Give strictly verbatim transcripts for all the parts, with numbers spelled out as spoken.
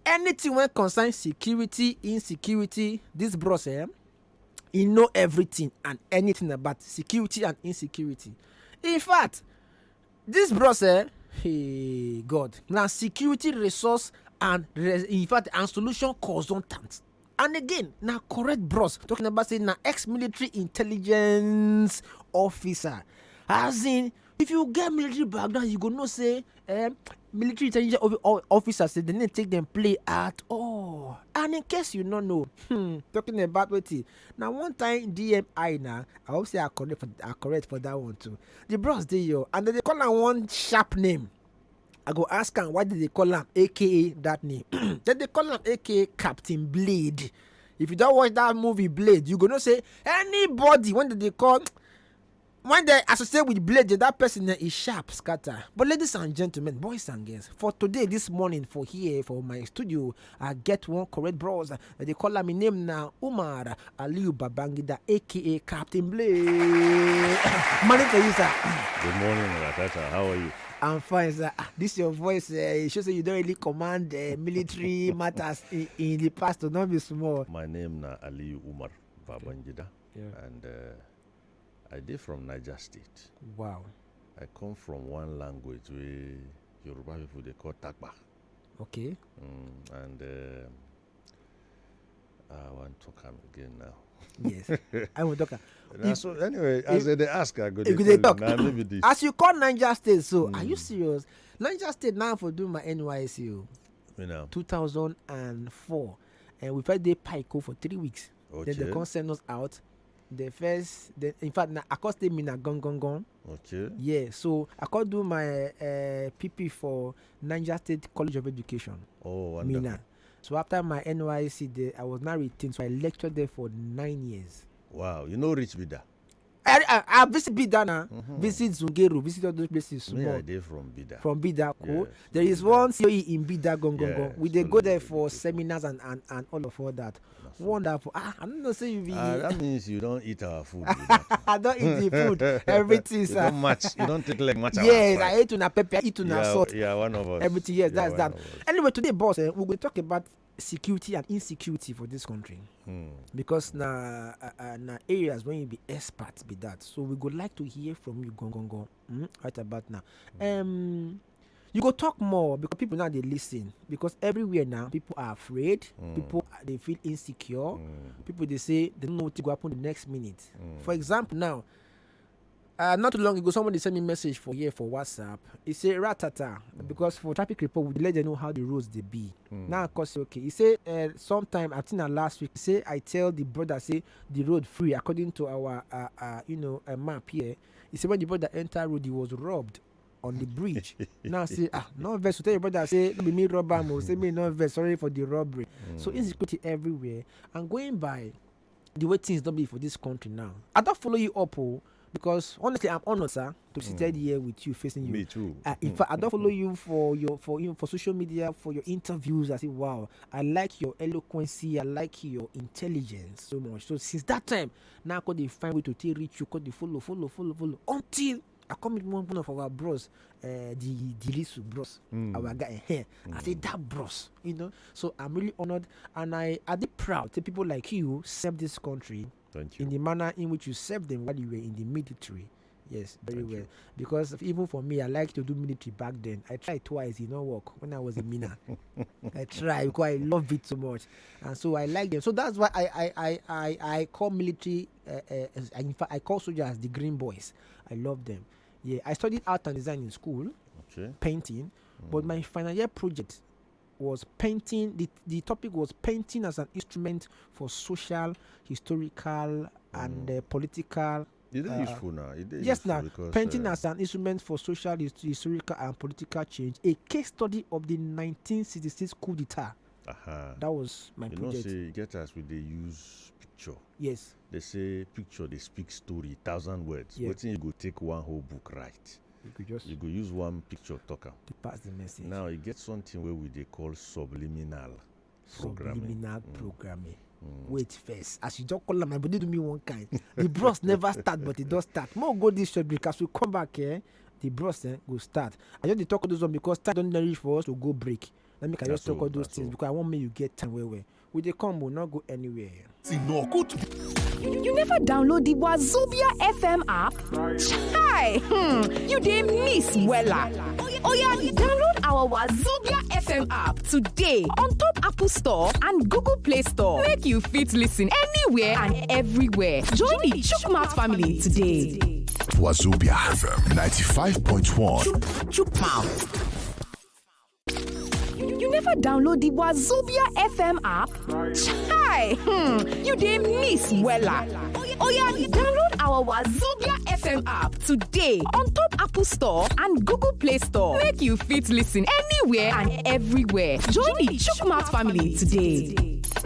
Anything wey concern security, insecurity, this bros, eh, he know everything and anything about security and insecurity. In fact, this bros, eh, hey God, na security resource and res-, in fact, and solution consultant. And again, na correct bros, talking about say na ex-military intelligence officer. As in, if you get military background, you go know say, eh, military intelligence of-, o-, officers, say dem no take dem play at all. And in case you no know, hmm, talking about wetin, na one time D M I na, I hope say I correct for, I correct for that one too. The bros dey here, and dem dey call am one sharp name. I go ask am why dem dey call am A K A that name. Dem dey call am A K A Captain Blade. If you don watch that movie Blade, you go know say anybody wey dem dey call, when dem associate with Blade, that person, eh, is sharp scatter. But ladies and gentlemen, boys and girls, for today, this morning, for here, for my studio, I get one correct bros. Dem dey call am, him name na Umar Aliyu Babangida, A K A Captain Blade. Morning to you, sir. Good morning, Ratata. How are you? I'm fine, sir. Ah, this your voice, uh, it shows that you don't really command, uh, military matters in, in the past, so not be small. My name na Aliyu Umar Babangida, Yeah. And uh, I dey from Niger State. Wow. I come from one language wey Yoruba people dey call Tagba. Okay. Mm, and um, I wan talk am again now. Yes. I will talk. Na so anyway, as dem dey ask, I go dey You go dey tell talk. You. Na me be this. As you call Niger State, so are you serious? Niger State now for do my N Y S C o. You know. two thousand and four, and we first dey Piko for three weeks. Then they Okay. come send us out. The first, the, in fact, na Akos State Mina gone gone gone. Okay. Yeah, so I come do my uh, P P for Niger State College of Education, Oh, wonderful. Mina. So after my N Y S C there, I was now retained. So I lectured there for nine years. Wow, you know rich be that. I, I, I visit Bida now, visit Zungeru, visit all those places. Me, Small. I dey from Bida. From Bida, cool. Yes, There is Bida. One C O E in Bida, Gongongo. Yeah, We dey so go we there dey for go. Seminars and, and, and all of all that. Na so. Wonderful. Ah, I don't know say you be. Ah, that means you don't eat our food. Be that. I don't eat the food. Everything, You sir. Don't match. You don't take like match. Yes, Our I price. Eat una pepper, eat una Yeah, salt. Yeah, one of us. Everything, yes, Yeah, that's one that. Of us. Anyway, today, boss, eh, we will talk about security and insecurity for this country, Hmm. because na uh, uh, na areas when you be expert be that. So we go like to hear from you, Gongongo, mm, right about now. Um, you go talk more because people now they listen, because everywhere now people are afraid. Mm. People are- they feel insecure. Mm. People they say they don't know what to go happen the next minute. Mm. For example, now, uh, not too long ago, somebody sent me message for here for WhatsApp. He say, "Ratata," because for traffic report, we let them know how the roads they be. Mm. Now, cause okay, he say, uh, sometime I think na last week. He say I tell the brother say the road free according to our uh, uh, you know, a map here. He say when the brother enter road, he was robbed on the bridge. Now say, "Ah, no vex." Tell your brother say, "No be me rob am o." Say, "Me no vex. Sorry for the robbery." So insecurity everywhere. And going by the way things don't be for this country now, I don't follow you up, oh, because honestly, I'm honored, sir, to be seated here with you, facing you. Me too. Uh, in fact, I don't follow you for your for you for social media, for your interviews. I say, "Wow, I like your eloquency, I like your intelligence so much." So since that time, now I could they find way to take reach you, could they follow, follow, follow, follow until I come meet one, one of our bros, uh, the the little bros, Mm. Our guy here. I say, "That bros," you know. So I'm really honored, and I I did proud to people like you serve this country Thank in you. The manner in which you served them while you were in the military. Yes, very Thank well. You. Because even for me, I like to do military back then. I tried twice, it not work when I was in Mina. I try because I love it so much, and so I like them. So that's why I I I I, I call military. Uh, uh, in fact, I call soldiers the green boys. I love them. Yeah, I studied art and design in school, Okay. Painting, but my final year project was painting. The, the topic was painting as an instrument for social, historical, and uh, political. It is Uh, useful now. It is Yes, useful now because, painting uh, as an instrument for social, his- historical, and political change. A case study of the nineteen sixty-six coup d'etat. Aha. That was my You know, project. Say get as we dey use picture. Yes, They say picture they speak story thousand words. Yeah. Wetin you go take one whole book write? You could just You go use one picture talk am. To pass the message. Now you get something where we they call subliminal programming. Subliminal programming. Wait first. As you just call am, my body do me one kind. The bros never start, but it does start. More go this short break. As we come back here, the bros eh, go start. I just dey talk all those one because time don't reach for us to go break. Let me can just That's talk all, all those that's things all. Because I want me you get time where where we dey come, will not go anywhere. You never download the Wazobia F M app? Chai! Hmm, you dey miss wella. Oya, download our Wazobia F M app today on top Apple Store and Google Play Store. Make you fit listen anywhere and everywhere. Join the Chukmat family today. Wazobia F M ninety-five point one. Chukmouth. You never download the Wazobia F M app? Chai! Hmm, you dey miss wella. Oya, download our Wazobia F M app today on top Apple Store and Google Play Store. Make you fit listen anywhere and everywhere. Join the Chukmat family today.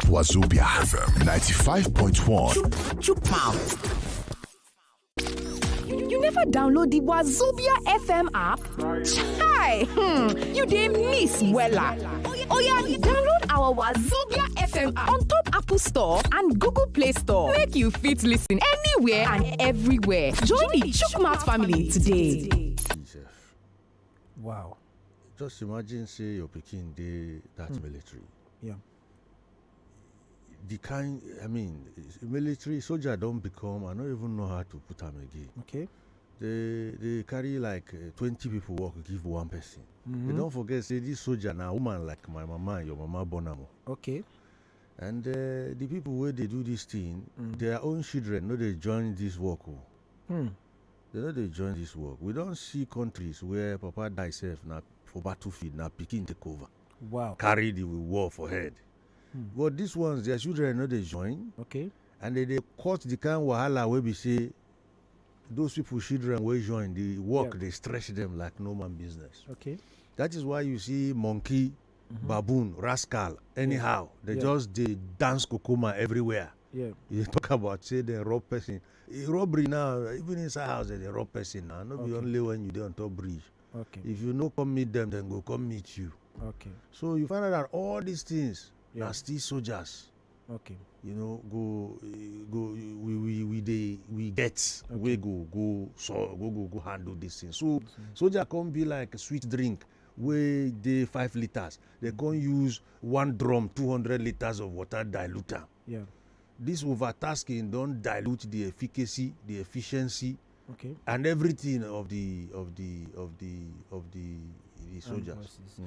Wazobia F M ninety-five point one. Chukmouth. You never download the Wazobia F M app? Chai! Hmm, you dey miss wella. Oya, download our Wazobia F M app on top Apple Store and Google Play Store. Make you fit listen anywhere and everywhere. Join the Chukmat family today. Wow. Just imagine say your pikin dey that military. Yeah. The kind, I mean, military soldier don become, I no even know how to put am again. Okay. They they carry like uh, twenty people work give one person. They Mhm. Don't forget say this soldier na woman like my mama and your mama born am o. Okay. And uh, the people wey dey do this thing, Mm. their own children no dey join this work o. Hmm. They no dey join this work. We don see countries where papa die sef na for battlefield na pikin take over, Wow. carry the war for head. Hmm. But these ones, their children no dey join, Okay. and they dey cut the kind wahala wey be say those people children wey join the work Yeah. dey stretch them like no man business. Okay. That is why you see monkey, Mhm. baboon, rascal, anyhow they Yeah. just dey dance kokoma everywhere. Yeah. You dey talk about say dem rob person. E robbery now, even inside house dem dey rob person now. No be Okay. Only when you dey on top bridge. Okay. If you no come meet them, dem go come meet you. Okay. So you find out that all these things Yeah. na still soldiers. Okay. You know, go eh, go we we we dey we get Okay. wey go go so go go go handle this thing. So soldier come be like sweet drink wey dey five litres. They come use one drum, two hundred litres of water, dilute am. Yeah. This overtasking don dilute the efficacy, the efficiency, Okay. and everything of the of the of the of the the soldiers. Forces.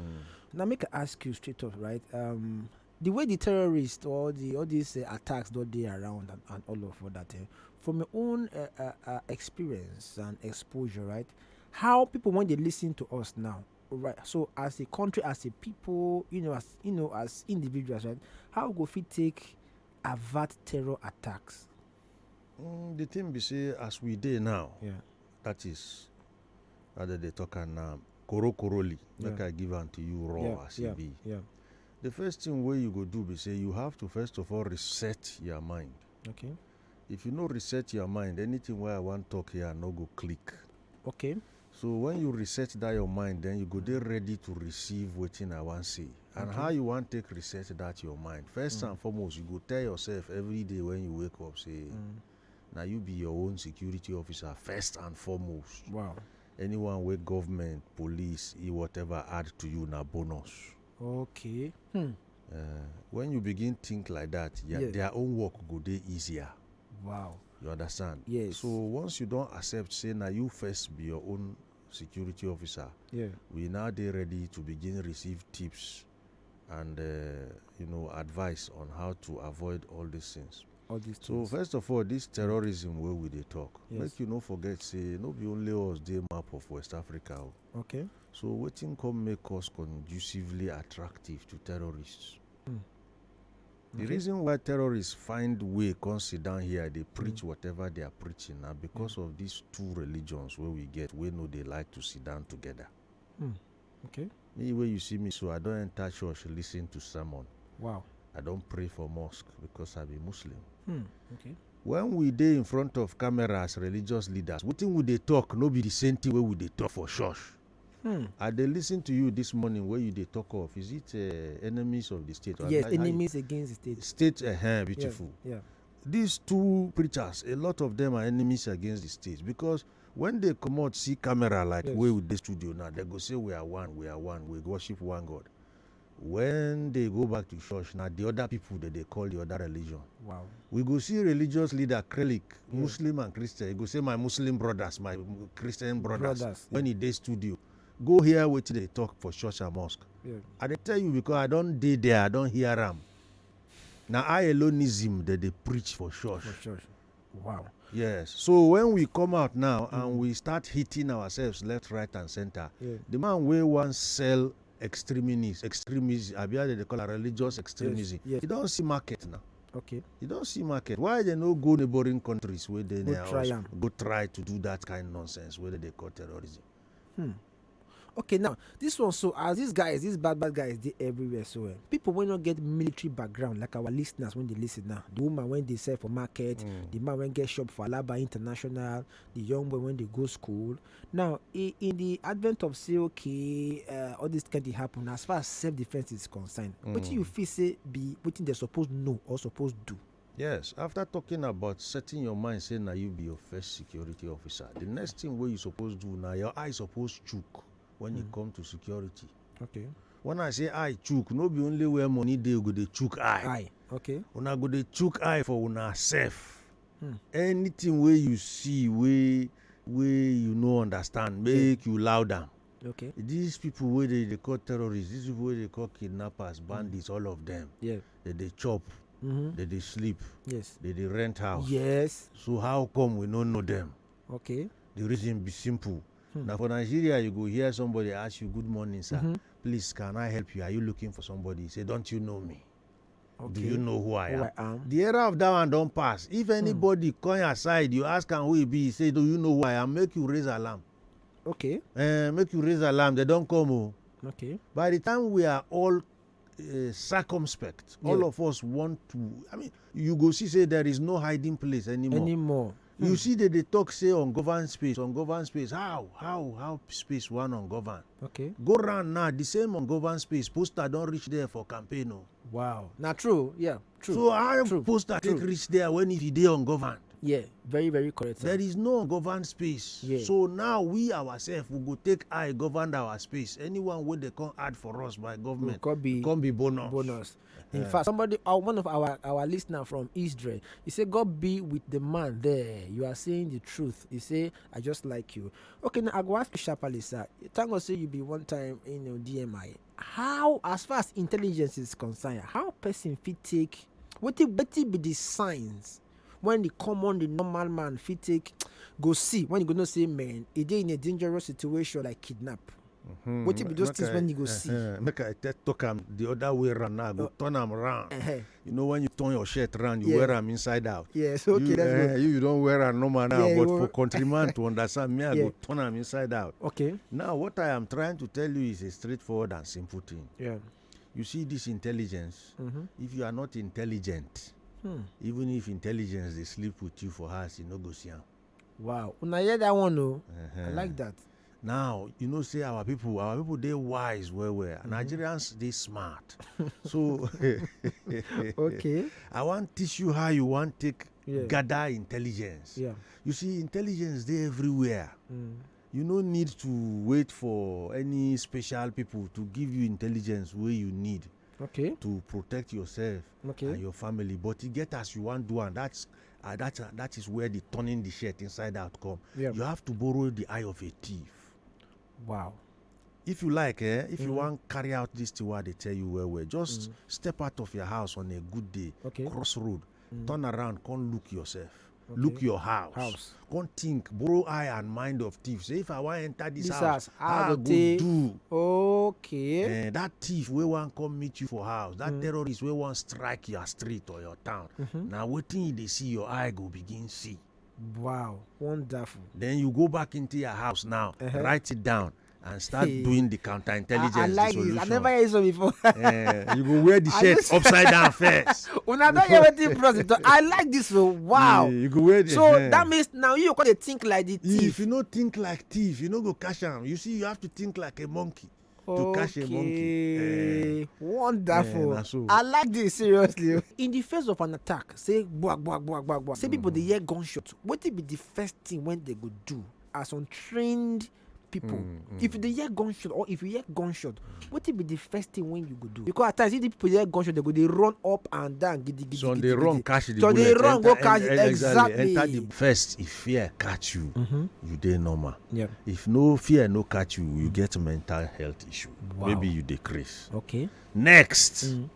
Now make I ask you straight off, right? Um, the way the terrorists or the all these uh, attacks don dey around and, and all of that, eh, from your own uh, uh, uh, experience and exposure, right? How people when they listen to us now, right? So as a country, as a people, you know, as you know, as individuals, right? How go fit take avert terror attacks? Mm, the thing be say as we dey now, Yeah. that is how dem dey talk am now, koro koroli. Make Yeah. I give am to you raw Yeah. as Yeah. e be. Yeah. The first thing wey you go do be say you have to first of all reset your mind. Okay. If you no reset your mind, anything wey I wan talk here no go click. Okay. So when you reset that your mind, then you go dey ready to receive wetin I wan say. And Okay. How you wan take reset that your mind? First Mm. and foremost, you go tell yourself every day when you wake up say Mm. na you be your own security officer first and foremost. Wow. Anyone wey government, police, e whatever add to you na bonus. Okay. Hmm. Uh, when you begin think like that, yeah, Yeah. Their own work go dey easier. Wow. You understand? Yes. So once you don accept say na you first be your own security officer, Yeah. we now dey ready to begin receive tips and uh, you know advice on how to avoid all these things. All these So things. First of all, this terrorism wey we dey talk, Yes. Make you no forget say no be only us dey map of West Africa o. Okay. So wetin come make us conducively attractive to terrorists? Hmm. The Okay. Reason why terrorists find way come sit down here dey preach whatever they are preaching na because of these two religions wey we get wey no dey like to sit down together. Hmm. Okay. Me wey you see me so, I don enter church, listen to sermon. Wow. I don pray for mosque because I be Muslim. Hmm. Okay. When we dey in front of camera as religious leaders, wetin we dey talk no be the same thing wey we dey talk for church. Hmm. I dey listen to you this morning wey you dey talk of, is it uh, enemies of the state? Or Yes, how- how you- enemies against the state. State, uh, beautiful. Yeah. These two preachers, a lot of them are enemies against the state because when they comot see camera like Yes. wey we dey studio now, they go say we are one, we are one, we worship one God. When they go back to church, na the other people that they call the other religion. Wow. We go see religious leader Krelik, Muslim and Christian. He go say, "My Muslim brothers, my Christian brothers." Brothers, When he dey studio, go hear wetin they talk for church and mosque. Yeah. I dey tell you because I don dey there, I don hear am. Na I aloneism that they preach for church. For church. Wow. Yes. So when we come out now and we start hitting ourselves left, right, and center, Yeah. the man wey wan sell extremist, extremism, abi how they call it, religious extremism, Yes. he don see market now. Okay. You don see market. Why they no go neighboring countries where they Go near try us, am. go try to do that kind nonsense where they call terrorism? Okay, now this one. So as these guys, these bad bad guys, they everywhere. So uh, people when not get military background, like our listeners when they listen now, the woman when they sell for market, the man when get shop for Alaba International, the young boy when they go school. Now, in, in the advent of say okay, uh, all this can happen as far as self defense is concerned. What do you feel say be what thing they supposed know or supposed do? Yes, after talking about setting your mind, say now you be your first security officer. The next thing where you supposed do now, your eye supposed chook when it come to security. Okay. When I say eye chook, no be only where money dey go dey chook eye. Aye. Okay. Una go dey chook eye for una self. Anything wey you see wey wey you no understand, make you loud am. Okay. These people wey dey dey call terrorists, these people wey dey call kidnappers, bandits, all of them, Yeah. they dey chop, Mm-hmm. they dey sleep, Yes. they dey rent house. Yes. So how come we no know them? Okay. The reason be simple. Now for Nigeria, you go hear somebody ask you, "Good morning, sir. Please, can I help you? Are you looking for somebody?" You say, "Don't you know me? Okay. Do you know who I Who am?" I am. The era of that one don pass. If anybody come your side, you ask am who he be, he say, "Do you know who I am?" Make you raise alarm. Okay. Eh, make you raise alarm. They don't come. Oh. Okay. By the time we are all uh, circumspect, all Yeah. of us want to. I mean, you go see say there is no hiding place anymore. Anymore. You see that they talk say ungoverned space, ungoverned space. How, how, how space one ungoverned? Okay. Go round now. The same ungoverned space poster don't reach there for campaign. Oh. Wow. Now true. Yeah. True. So how True. poster take True. reach there when if e dey ungoverned? Yeah. Very very correct. Sir. There is no ungoverned space. Yeah. So now we ourselves we go take eye govern our space. Anyone wey they come add for us by government Come be come be bonus. Bonus. In fact, somebody, uh, one of our our listener from Israel, he said, "God be with the man there. You are saying the truth." He said, "I just like you." Okay, now I go ask you sharply, sir. Thank God say you be one time in your D M I. How, as far as intelligence is concerned, how person fit take what it, what it be the signs when the common, the normal man fit take go see when you go know say man, he dey in a dangerous situation like kidnap. What if you just things when you go see? Make I te- talk am the other way round now. I go turn am round. Uh-huh. You know when you turn your shirt round, you Yeah. wear am inside out. Yes, okay, you, that's eh, good. You don't wear am normal now, Yeah, you but wear- for countryman to understand me, I Yeah. Go turn am inside out. Okay. Now, what I am trying to tell you is a straightforward and simple thing. Yeah. You see this intelligence. Mm-hmm. If you are not intelligent, Hmm. even if intelligence they sleep with you for house, you no go see am. Wow. Una hear that one, no? I Uh-huh. Like that. Now you know say our people, our people they wise well well. Nigerians they smart. So Okay. I want teach you how you want take Yeah. Gather intelligence. Yeah. You see, intelligence they everywhere. Mm. You no need to wait for any special people to give you intelligence where you need Okay. To protect yourself Okay. And your family. But you get as you want do, and that's uh, that uh, that is where the turning the shirt inside out come. Yeah. You have to borrow the eye of a thief. Wow. If you like, eh, if you Mhm. want carry out this thing, what they tell you well, well, just Mhm. step out of your house on a good day, Okay. cross road, Mm. turn around, come look yourself, Okay. look your house, House. come think, borrow eye and mind of thief. Say if I want enter this, This house, house, how I I go go take? Do. Okay. Eh, that thief wey wan come meet you for house, that Mm. terrorist wey wan strike your street or your town, Mhm. na wetin you dey see, your eye go begin see. Wow. Wonderful. Then you go back into your house now, Uh-huh. write it down, and start Hey. Doing the counterintelligence, I, I like the this. Solution. I never heard so before. Eh, you go wear the I shirt just- upside down first. Una don hear wetin bros dey talk. I like this. So wow. Yeah, you go wear the. So eh. That means now you go dey think like the If thief. You no think like thief, you no go catch am. You see, you have to think like a monkey to catch a monkey. Okay. Eh. Wonderful. Eh, na so. I like this seriously. In the face of an attack, say bwa bwa bwa bwa bwa bwa. Say people dey hear gunshot. What will be the first thing when they go do as untrained people. Mm, mm. If you dey hear gunshot or if you hear gunshot, wetin be the first thing when you go do? Because at times, if the people hear gunshot, they go dey run up and down, gidi gidi. Some gidi, dey run gidi. Catch the bullet. Some dey run go catch, exactly, exactly, enter the. First, if fear catch you, mm-hmm, you dey normal. Yeah. If no fear no catch you, you get mental health issue. Wow. Maybe you dey craze. Okay. Next, mm,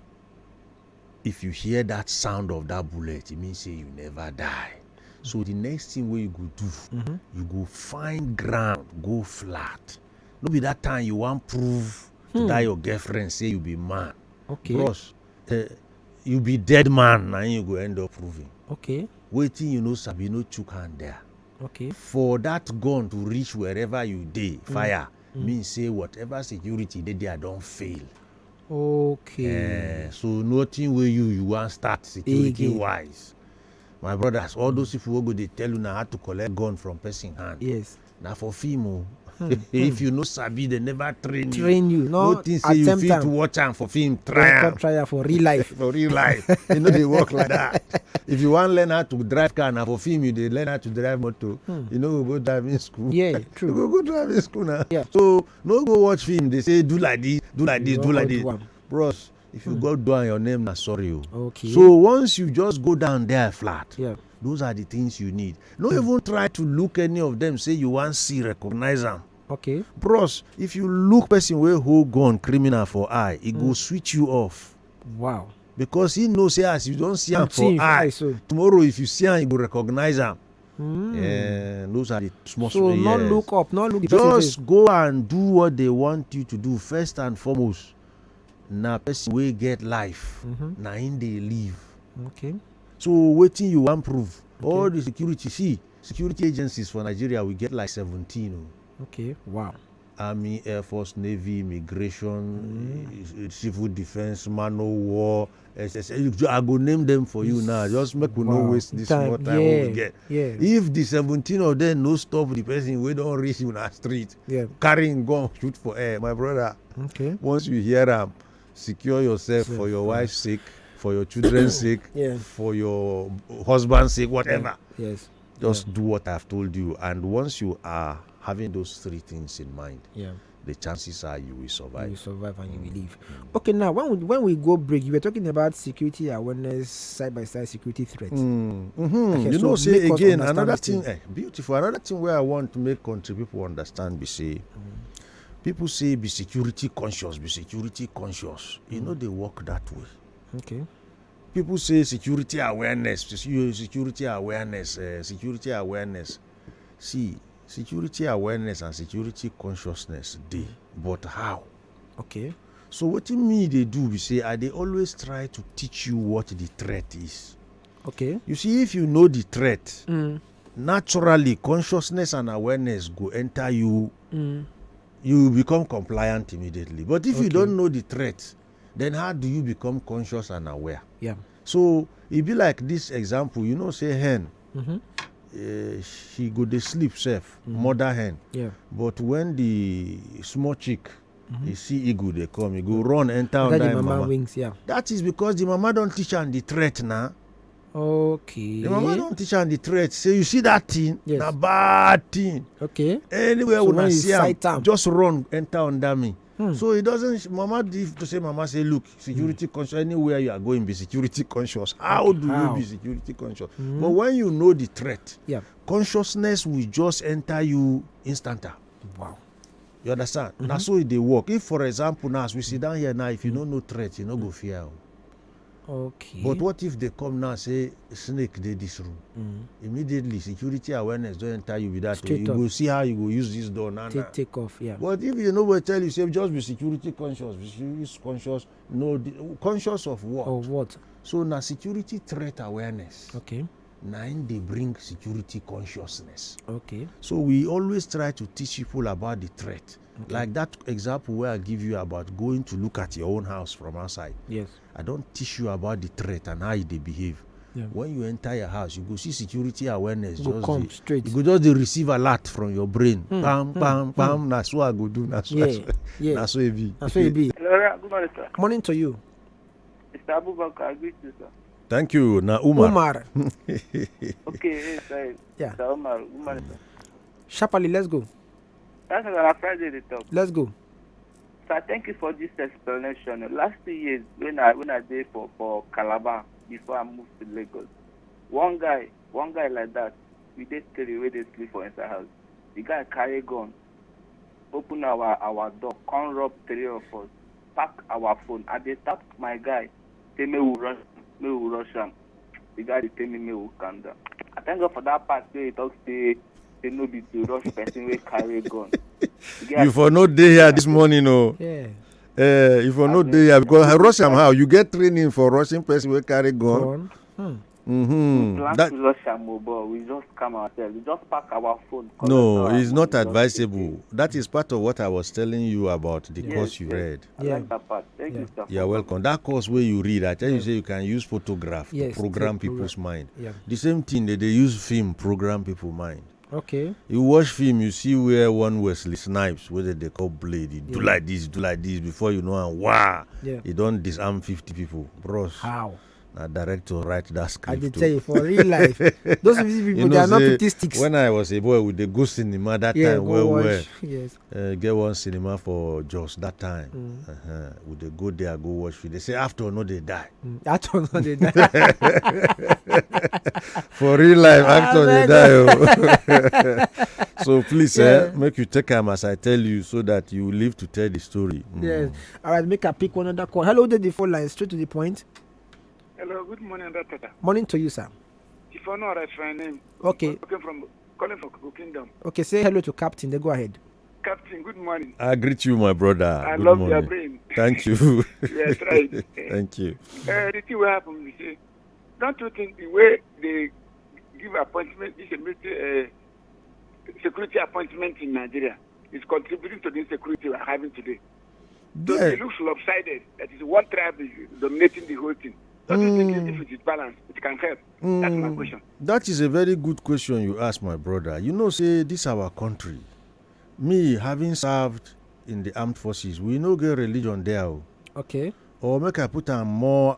if you hear that sound of that bullet, e mean say you never die. So the next thing wey you go do, mm-hmm, you go find ground, go flat. No be that time you wan prove to, hmm, that your girlfriend say you be man. Okay. Bros, uh, you be dead man, na you go end up proving. Okay. Wetin you no sabi, no chook hand there. Okay. For that gun to reach wherever you dey, mm, fire, mm, mean say whatever security dey there don fail. Okay. Eh, so nothing wey you you wan start security wise. My brothers, all those people wey go dey tell una how to collect gun from person hand, yes, na for film o. Hmm. If you no sabi, they never train you. Train you, no. No think say you fit watch am for film, try am. Try am for real life. For real life, e no dey work like that. If you wan learn how to drive car, na for film you dey learn how to drive motor. Hmm. You no go go driving school. Yeah, true. You go go driving school now. Yeah. So no go watch film dey say do like this, do like this, do like this. Bros, if you go do am, your name na sorry o. Okay. So once you just go down there flat, yeah, those are the things you need. No even try to look any of them say you wan see, recognize am. Okay. Bros, if you look person wey hold gun, criminal, for eye, e go switch you off. Wow. Because he know say as you don see am for eye, so tomorrow if you see am, you go recognize am. Mm. Eh, those are the small, so small, no, yes, look up, no look the person face. Just go and do what they want you to do. First and foremost, na person wey get life, mm-hmm, na him dey live. Okay. So wetin you wan prove? Okay. All the security, see, security agencies for Nigeria, we get like seventeen o. Okay, wow. Army, Air Force, Navy, Immigration, mm, eh, Civil Defense, Man O' War, S S, I go name them for you now. Just make we no waste this small time wey we get. Yeah. If the seventeen of them no stop the person wey don reach una street, yeah, carry him gun, shoot for air, my brother. Okay. Once you hear am, secure yourself for your wife's sake, for your children's sake, yeah, for your husband's sake, whatever. Yeah. Yes. Just do what I've told you, and once you are having those three things in mind, yeah, the chances are you will survive. You will survive and you will live. Mm. Okay, now when we, when we go break, you were talking about security awareness, side by side security threats. Mm. Mm-hmm. Okay, you so know, say again, another thing, eh, beautiful. Another thing where I want to make country people understand, be say, mm, people say be security conscious, be security conscious. You know, they work that way. Okay. People say security awareness, you security awareness, uh, security awareness. See, security awareness and security consciousness dey, but how? Okay. So wetin me dey do be say I dey always try to teach you what the threat is. Okay. You see, if you know the threat, mm, naturally consciousness and awareness go enter you. Mm. You become compliant immediately. But if you don't know the threat, then how do you become conscious and aware? Yeah. So e be like this example, you know, say hen, mm-hmm, eh, she go dey sleep sef, mm-hmm, mother hen. Yeah. But when the small chick, mm-hmm, e see eagle dey come, e go run enter under the mama wings. Yeah. That is because the mama don teach am the threat now. Okay. The mama don teach am the threat. Say, you see that thing? Yes. Na bad thing. Okay. Anywhere so una see am, just run enter under me. Hmm. So it doesn't, mama, if to say mama say, look, security conscious, anywhere you are going, be security conscious. How do you be security conscious? Hmm. But when you know the threat, yeah, consciousness will just enter you instanta. Wow. You understand? Mm-hmm. Na so e dey work. If, for example, now as we sit down here now, if you no know threat, you no go fear. Okay. But what if they come now say snake dey this room? Mm. Immediately security awareness don enter you be that. Straight up. You go see how you go use this door now. Take, take off, yeah. But if you know, we tell you say just be security conscious, be security conscious, no, the, conscious of what? Of what? So na security threat awareness. Okay. Na im dey bring security consciousness. Okay. So we always try to teach people about the threat. Okay. Like that example where I give you about going to look at your own house from outside. Yes. I don teach you about the threat and how e dey behave. Yeah. When you enter your house, you go see security awareness. Go just come dey, straight. You go just dey receive alert from your brain. Hmm, pam, hmm, pam, hmm, pam. Na so I go do. Na so, yeah, na so, yeah, na so e be. Na so e be. Hello, good morning, sir. Morning to you. Mister Abubakar, I greet you, sir. Thank you. Na Umar. Umar. Okay, yes, sir. Yeah. Mister Umar, good morning, sir. Sharply, let's go. That's another Friday they talk. Let's go. So I thank you for this explanation. Last two years when I when I did for for Calabar before I moved to Lagos, one guy one guy like that, we dey three wey dey sleep for inside house. The guy carry gun, open our our door, come rob three of us, pack our phone. I dey tap my guy, say make we rush, make we rush am. The guy dey tell me make we calm down. I thank God for that part wey he talk say say no be to rush person wey carry gun. You for no dey here this morning o. Yeah. Eh, you for no dey here because I rush am how? You get training for rushing person wey carry gun. Gun. Hmm. Mm-hmm. Plan That to rush am o, but we just calm ourselves. We just pack our phone. Collect no, our it's money, not just advisable. That is part of what I was telling you about the Yes, course you yes. read. I Yeah. like that part. Thank Yeah. you, sir. You're welcome. That course where you read, I tell you Yeah. say you can use photograph Yes, to program to program. people's mind. Yeah. The same thing that they use film program people mind. Okay. You watch film, you see where one Wesley Snipes, whether they call blade, he do Yeah. like this, do like this before you know, and wow, Yeah. he don't disarm fifty people, bros. How? Now director write that I script. dey too. tell you for real life. Those fifty people, You know, they are not say, fifty sticks. When I was a boy, we dey go cinema that Yeah, time. go Well, watch. well, Yes. uh, get one cinema for Jos that time. Mm. Uh-huh. We dey go there, go watch film. They say after no dey die. Mm. That one not dey die. For real life, Ah, after they very die. Oh. So please, eh, Yeah. make you take am as I tell you, so that you live to tell the story. Mm. Yes. All right, make I pick one other call. Hello, the phone line, straight to the point. Hello, good morning, Doctor. Morning to you, sir. If you know, that's my name. Okay. Calling from calling from Kuku Kingdom. Okay, say hello to Captain. Then go ahead. Captain, good morning. I greet you, my brother. I Good love morning. Your brain. Thank you. Yes, right. Thank you. Uh, the thing will happen, you see. Don't you think the way they give appointment, this military uh, security appointment in Nigeria is contributing to the insecurity we're having today? So Yeah. It looks lopsided. That is one tribe is dominating the whole thing. Don't you think Mm. if it is balanced, it can help? That's my Mm, question. That is a very good question you ask, my brother. You know, say this our country. Me having served in the armed forces, we no get religion there. Oh. Okay. Or make I put am more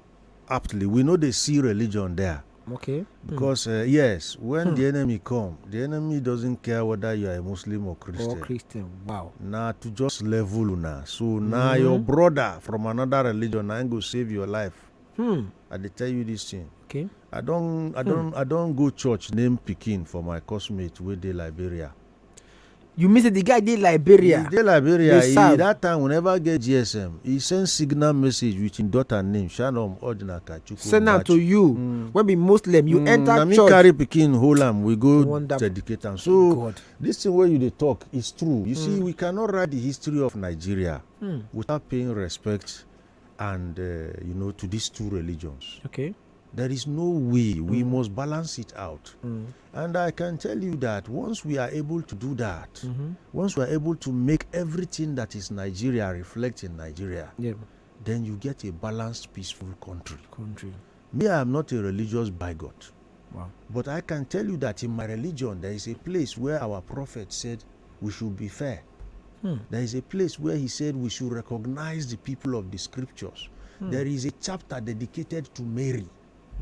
aptly, we know they see religion there. Okay. Because uh, yes, when the enemy come, the enemy doesn't care whether you are a Muslim or Christian. Or Christian. Wow. Now to just level una. So now your brother from another religion, I go save your life. Hmm. I dey tell you this thing. Okay. I don't, I don't, I don't go church name picking for my cosmate wey dey Liberia. You mean say the guy dey Liberia? He dey Liberia. Dey He, serve. That time we never get G S M. He send signal message with him daughter name Shalom Odinaka Chukwu. Send am to you. Mm. When be Muslim, you Mm, enter na me church. Carry pikin hold am, we go Wonderful. Dedicate am. So God. This thing where you dey talk is true. You see, we cannot write the history of Nigeria Hmm. without paying respect and uh, you know, to these two religions. Okay. There is no way. We must balance it out. Mm. And I can tell you that once we are able to do that, Mm-hmm. once we are able to make everything that is Nigeria reflect in Nigeria, Yeah. then you get a balanced, peaceful country. Country. Me, I am not a religious bigot. Wow. But I can tell you that in my religion, there is a place where our prophet said we should be fair. Hmm. There is a place where he said we should recognize the people of the scriptures. Hmm. There is a chapter dedicated to Mary.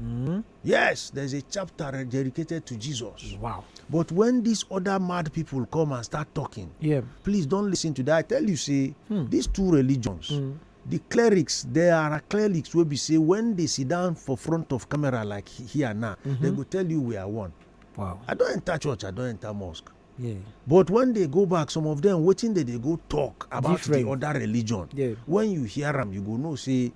Mm-hmm. Yes, there's a chapter dedicated to Jesus. Wow. But when these other mad people come and start talking, Yeah. please don't listen to that. I tell you, see, Hmm. these two religions, Mm. the clerics, there are clerics will be say when they sit down for front of camera like he- here now, they Mm-hmm. go tell you we are one. Wow. I don't enter church, I don't enter mosque. Yeah. But when they go back, some of them waiting that they go talk about Different. The other religion. Yeah. When you hear them, you go know say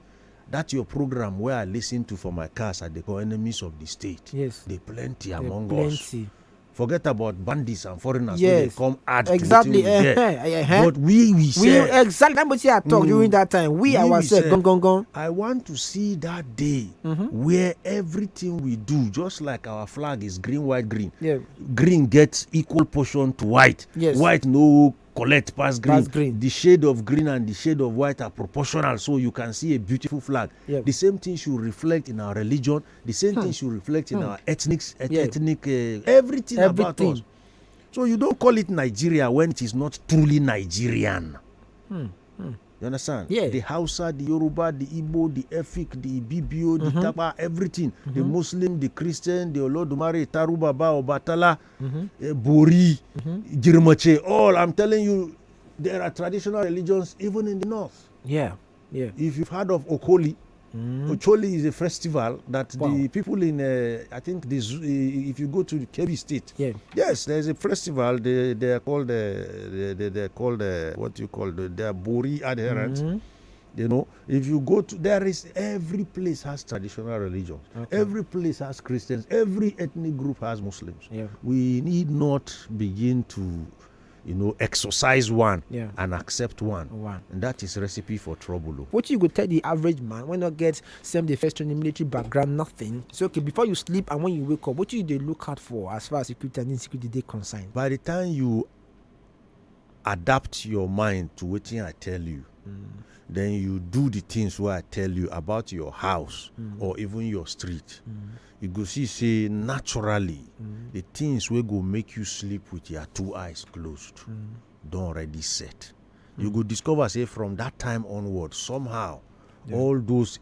that your program where I listen to for my cars are they call enemies of the state. Yes. They plenty There among us. Plenty. Forget about bandits and foreigners. Yes. When they come add Exactly. To wetin we get. Eh, eh, eh, eh. But we we We say exactly that what I talk Mm. during that time. We We, we ourselves, say- gong gong gong. I want to see that day Mm-hmm. where everything we do, just like our flag is green, white, green. Yeah. Green gets equal portion to white. Yes. White no collect pass green. Pass green. The shade of green and the shade of white are proportional, so you can see a beautiful flag. Yeah. The same thing should reflect in our religion. The same Hmm. Thing should reflect in Hmm. Our ethnics, et- Yeah. Ethnic, uh, everything, about Everything. Us. So you don't call it Nigeria when it is not truly Nigerian. Hmm. Hmm. You understand? Yeah. The Hausa, the Yoruba, the Igbo, the Efik, the Ibibio, the Mhm. Tapa, everything. The Mhm. Muslim, the Christian, the Olodumare, Tarubaba, Obatala, Mhm. uh, Bori, Mhm. Jirmache, all. I'm telling you, there are traditional religions even in the north. Yeah. Yeah. If you've heard of Okoli, Mm. Ocholi is a festival that the Wow. people in, uh, I think, the zoo, if you go to the Kebbi State, Yeah. yes, there's a festival. They they are called the they, they, they are called the what you call the, they are Bori adherents. Mhm. You know, if you go to, there is, every place has traditional religion. Okay. Every place has Christians. Every ethnic group has Muslims. Yeah. We need not begin to, you know, exercise one Yeah. and accept one. One. And that is recipe for trouble. Oh. What you go tell the average man when not get same the first training military background, nothing? So okay, before you sleep and when you wake up, what you they look out for as far as security and insecurity they concerned? By the time you adapt your mind to wetin I tell you, Mm. then you do the things wey I tell you about your house Mm. or even your street, Mm. you go see say naturally Mm. the things wey go make you sleep with your two eyes closed Mm. don already set. You Mm. go discover say from that time onward, somehow, Yeah. all those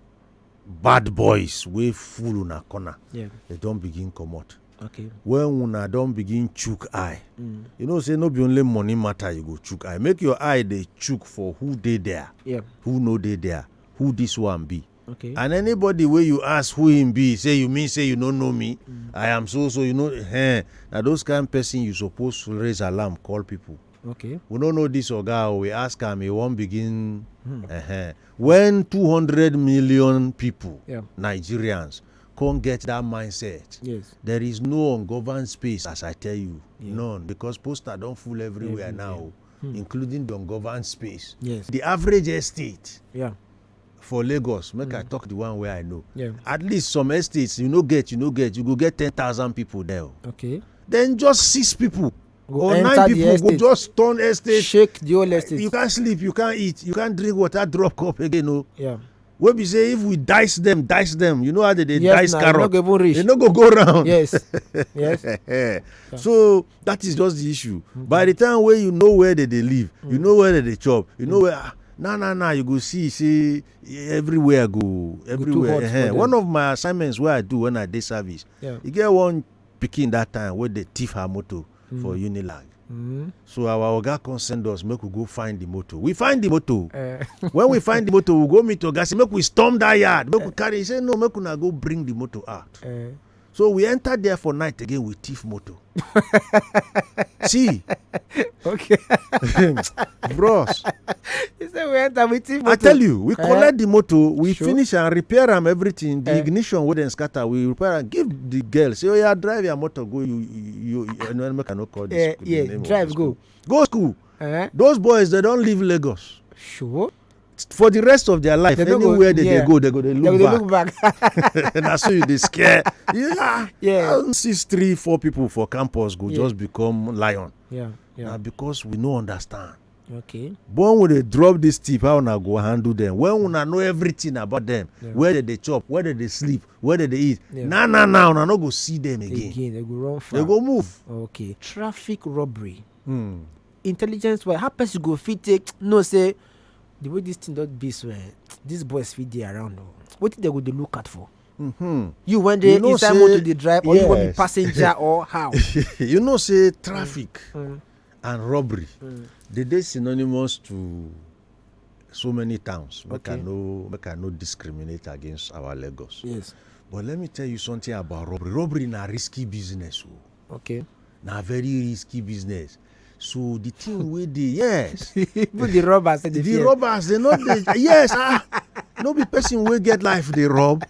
bad boys wey full una corner, Yeah. they don begin comot. Okay. When una don begin chook eye, Mm. you know say no be only money matter you go chook eye. Make your eye dey chook for who dey there, Yeah. who no dey there, who this one be. Okay. And anybody wey you ask who him be, say, "You mean say you no know me? Mm. I am so so." You know, eh, na those kind person you suppose raise alarm, call people. Okay. We no know this oga o. We ask am, he wan begin. Hmm. Eh, when two hundred million people, Yeah. Nigerians, come get that mindset. Yes. There is no ungoverned space, as I tell you. Yeah. None, because poster don full everywhere Everywhere. now, Hmm. including the ungoverned space. Yes. The average estate Yeah. for Lagos, make I Mm. talk the one where I know. Yeah. At least some estates, you no get, you no get, you go get ten thousand people there. Oh. Okay. Then just six people Go or enter nine the people go estate. Just turn estate. Shake the whole estate. You can't sleep, you can't eat, you can't drink water, drop cup again. No. Yeah. Wey be say if we dice them, dice them, you know how they dey Yes, dice na, carrot. No go even reach. They no go go round. Yes. Yes. So that is just the issue. By the time where you know where they, they live, you Mm. Know where they, they chop, you know where. Ah, na na na, you go see say everywhere go everywhere. Hot for Eh, them. One of my assignments where I do when I dey service, Yeah. You get one pikin that time where they thief her motor Mm. for Unilag. Mm. So our oga come send us make we go find the motor. We find the motor. Eh, When we find the motor, we go meet oga, say make we storm that yard, make we carry. He say no, make una go bring the motor out. eh. So we enter there for night again with thief motor. See, Okay. Bros, He said we enter with him. I tell you, we Eh? Collect the motor, we Sure. Finish and repair am, everything, the Eh? Ignition wey dem scatter, we repair am, give the girl, say, "Oh yeah, drive your motor, go, you, you, you, you know, make I no call this Eh, school, yeah, the name of drive, the go. School. Go school. Eh? Those boys, they don't leave Lagos. Sure. For the rest of their life, They don't go, anywhere they, yeah. They go, they go, they They look go dey back. Look back. That's so you they scare. Yeah. Yeah. I don't see three, four people for campus go Yeah. Just become lion. Yeah. Yeah. Now because we no understand. Okay. But when we dey drop this tip, how una go handle them? When una know everything about them, Yeah. Where they, they chop, where they, they sleep, where they, they eat. Yeah. Now, now, now, una no go see them again. Again, they go run far. They go move. Okay. Traffic robbery. Hmm. Intelligence wise, how person go fit take no say the way this thing don be so, eh, these boys fit dey around. Oh. What they go dey look out for? Mm-hmm. You when they You know inside say- motor they drive or you go be Yes. Passenger or how? You know, say traffic Mm, and robbery, mm. They dey synonymous to so many towns. Make I Okay. No, make I no discriminate against our Lagos. Yes. But let me tell you something about robbery. Robbery na risky business. Oh. Okay. Na very risky business. So the thing wey dey, yes. Even the robbers say they The fear. Robbers, they no dey, yes, ah, no be person wey get life dey rob.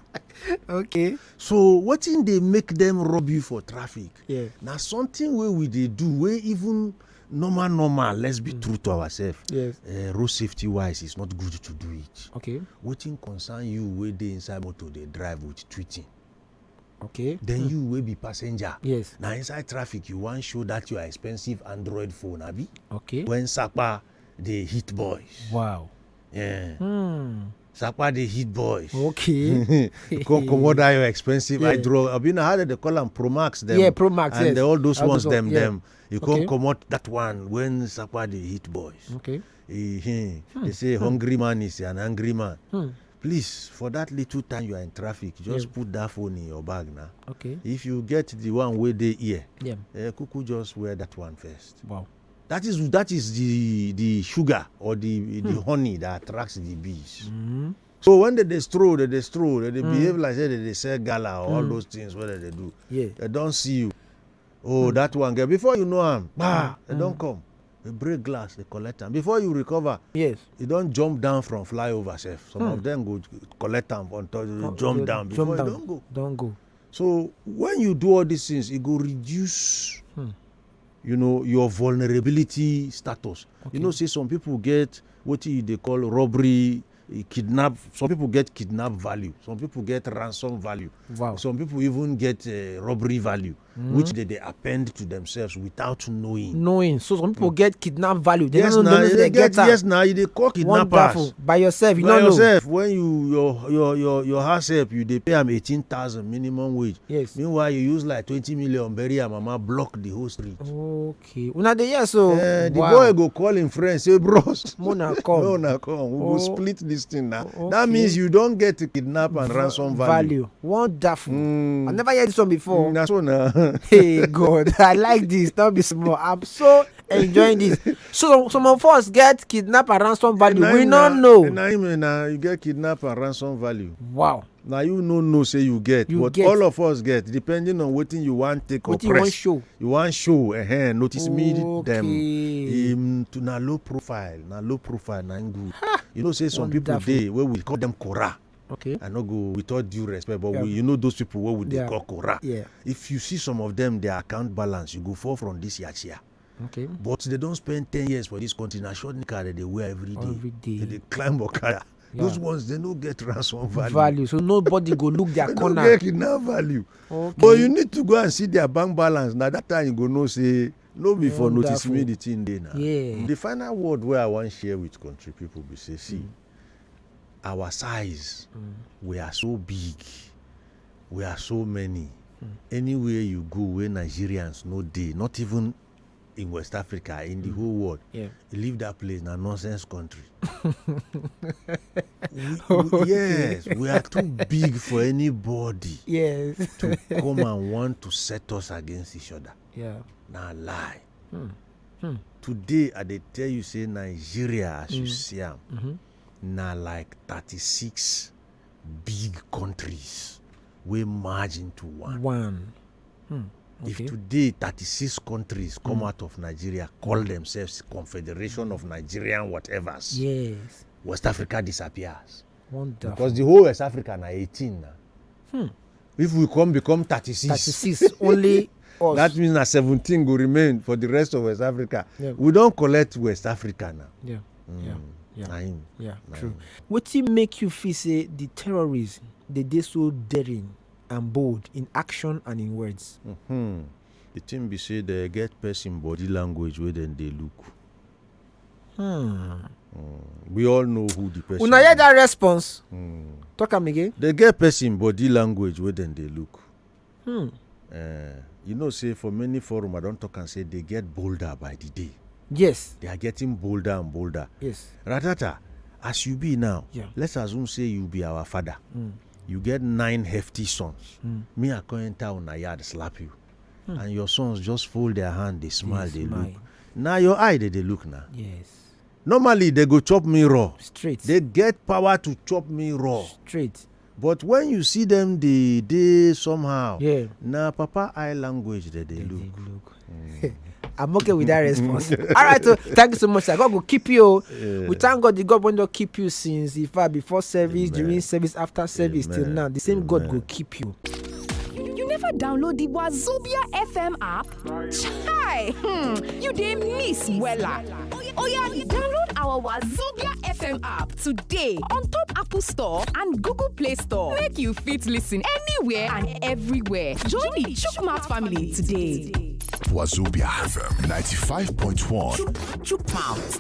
Okay. So wetin dey make them rob you for traffic? Yeah. Na something wey we dey do wey even normal normal. Let's be Mm. True to ourselves. Yes. Uh, road safety wise, it's not good to do it. Okay. Wetin concern you wey dey inside motor dey drive with tweeting? Okay. Then Mm. You wey be passenger. Yes. Na inside traffic you wan show that your expensive Android phone, abi? Okay. When sapa dey hit boys. Wow. Yeah. Hmm. Sapa dey hit boys. Okay. You come comot that your expensive Yeah. hydro. Abi na how dem dey call am, Promax dem. Yeah, Promax, And yes. all those All ones those dem ones, yeah. dem. You come Okay. comot that one when Sapa dey hit boys. Okay. Eh, eh. They say hungry man is an angry man. Hmm. Please, for that little time you are in traffic, just Yeah. put that phone in your bag now. Okay. If you get the one wey dey here, Yeah. eh, kuku just wear that one first. Wow. That is that is the the sugar or the the Hmm. honey that attracts the bees. Mm. So when they dey stroll, they dey stroll, they dey Hmm. behave like say they dey sell gala or all Hmm. those things wey they dey do. Yeah. They don see you. Oh, that one girl. Before you know am, bah, they don come. They break glass, they collect am. Before you recover, Yes. you don jump down from flyover sef. Some Hmm. of them go collect am on top, Come- jump go- down before jump you down. don go. Don't go. So when you do all these things, e go reduce, Hmm. you know, your vulnerability status. Okay. You know, say some people get wetin you dey call robbery, eh, kidnap. Some people get kidnap value. Some people get ransom value. Wow. Some people even get uh, robbery value, Mhm. which they, they append to themselves without knowing. Knowing. So some people get kidnap value. They Yes, don't now know you they dey get get am. Yes, now you dey call kidnappers. Wonderful. By yourself, you By don't know. Yourself, when you your your your your house help, you dey pay am eighteen thousand minimum wage. Yes. Meanwhile, you use like twenty million bury your mama, block the whole street. Okay. Una dey hear so. Eh, the Wow. boy go call him friend, say, "Bros, Mona come. no, na come. We go Oh. Split this thing now." Okay. That means you don't get to kidnap and Va- ransom value. Wonderful. Mm. I never heard this one before. Mm, that's one. Uh, Hey God, I like this. Don't be small. I'm so enjoying this. So some of us get kidnap and ransom value. We no know. Now you get kidnap and ransom value. Wow. Now you no know say you get, You but get. All of us get, depending on wetin you want take Wetin oppress. One show. You want show, uh, notice me Okay. Them. Um, to na low profile, na low profile, na good. You know say some people Wonderful. Dey where we call them kora. Okay. I no go with all due respect, but Yeah. we, you know those people where we dey Yeah. Call kora. Yeah. If you see some of them, their account balance, you go fall from this yacha. Okay. But they don't spend ten years for this country. Na short knicker that they wear every day. Every day. They dey climb okada. Yeah. Those ones, they no get ransom value. Value. So nobody go look their They no corner. Get kidnap value. Okay. But you need to go and see their bank balance. Now that time you go know say no be for notice Wonderful. Me the thing dey now. Yeah. The final word where I want share with country people be say, see, our size, we are so big, we are so many. Anywhere you go, where Nigerians no dey, not even in West Africa, in the whole world, Yeah. Leave that place, na nonsense country. We- we- yes, we are too big for anybody Yes. To come and want to set us against each other. Yeah. Na lie. Hmm. Today I dey tell you say Nigeria, as you see am, Mm-hmm. na like thirty-six big countries wey merge into one. One. Hmm. If Okay. Today thirty-six countries come out of Nigeria, call themselves Confederation of Nigerian whatevers, Yes. West Africa disappears. Wonderful. Because the whole West Africa na eighteen now. Hmm. If we come become thirty-six, Thirty-six only us. That means na seventeen go remain for the rest of West Africa. Yeah. We don collect West Africa now. Yeah. Yeah. Yeah. Na him. Yeah. Na True. him. Wetin make you feel say the terrorists dey dey so daring and bold in action and in words? Hmm. The thing be say they get person body language wey dem dey look. Hmm. We all know who the person. Una hear Is. That response? Hmm. Talk am again. They get person body language wey dem dey look. Hmm. Uh, you know, say for many forum, I don't talk and say they get bolder by the day. Yes. They are getting bolder and bolder. Yes. Ratata, as you be now, Yeah. Let's assume say you be our father. Mm. You get nine hefty sons. Mm. Me, I come enter on a yard, slap you. Hmm. And your sons just fold their hand, they smile, they, smile. Look. Now your eye, they, they look now. Yes. Normally, they go chop me raw. Straight. They get power to chop me raw. Straight. But when you see them, they they somehow. Yeah. Now, Papa eye language that they, They, look. they look. I'm okay with that response. All right, so thank you so much, sir. God will keep you. We thank God the God when don't keep you since, in fact, before service, Amen. During service, after service, till Amen. Now. The same God Amen. Will keep you. You never download the Wazobia F M app? Chai! Hmm, you dey miss wella. Oh yeah, download our Wazobia F M app today on top Apple Store and Google Play Store. Make you fit listen anywhere and everywhere. Join the Chukmouth family today. Wazobia F M ninety-five point one. Chukmouth.